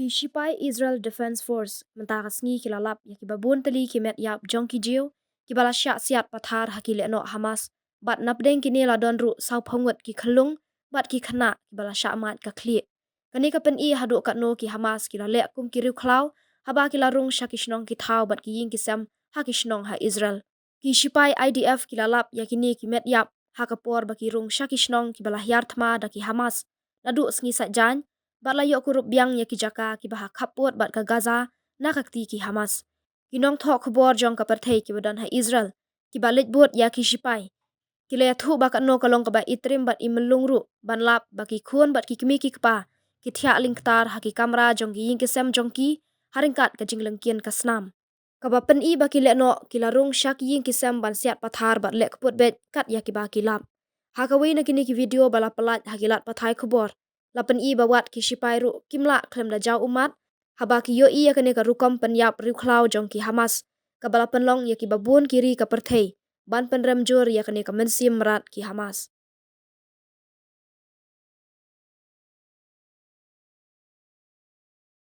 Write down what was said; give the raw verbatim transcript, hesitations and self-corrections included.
Ki shipai Israel Defense Force mynta ka sngi ki la lap ïa kiba bun tylli ki met ïap jong ki Jew kiba la shah siat pathar ha ki lehnoh Hamas, bad napdeng kine la don ruh saw phew ngut ki khyllung bad ki khynnah kiba la shah mait ka khlieh. Kane ka pyni haduh katno ki Hamas ki la leh kum ki riewkhlaw haba ki la rung sha ki shnong ki thaw bad ki ïing ki sem ha ki shnong ha Israel. Ki shipai I D F ki la lap ïa kine ki met ïap ha ka por ba ki rung sha ki shnong kiba la hiar thma da ki Hamas naduh sngi Saitjaiñ, bad la ïoh kurup biang ïa ki jaka kiba ha khappud bad ka Gaza na ka kti ki Hamas. Ki nongthoh khubor jong ka pyrthei kiba don ha Israel kiba leit bud ïa ki shipai ki la ïathuh ba kano ka long kaba itrim bad imyllung ruh ban lap ba ki khun bad ki kmie ki kpa ki thiah lyngktar ha ki kamra jong ki ïing ki sem jong ki ha ryngkat ka jinglyngkien ka snam. Kaba pyni ba ki lehnoh ki la rung sha ki ïing ki sem ban siat pathar bad leh kput beit kat ïa kiba ki lap. Ha kawei na kine ki video ba la pyllait ha ki lad pathai khubor, la pyni ba wat ki shipai ruh kim lah khlem da jaw ummat haba ki ïohi ïa kane ka rukom pynïap riewkhlaw jong ki Hamas, kaba la pynlong ïa kiba bun ki ri ka pyrthei ban pynrem jur ïa kane ka mynsiem mrad ki Hamas.